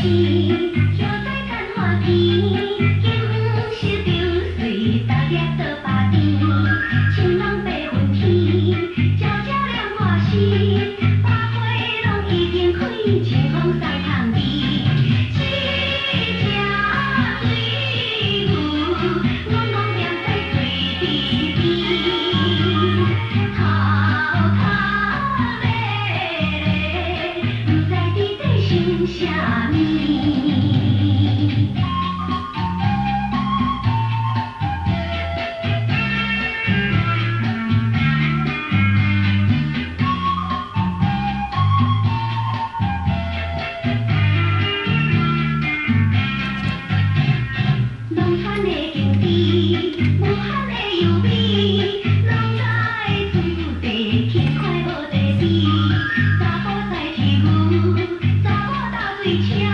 生，歇在曇花天，金黄色流水，大粒倒巴甜，青龙白云天，鸟鸟莲花生，百花攏已經開，清風送香味。一隻水牛，戇戇踮在水池邊，頭殼白咧，毋知佇咧想啥物。農村的景致，無限的優美，農家的子弟輕快無地邊，查埔採雉牛，查某打水車。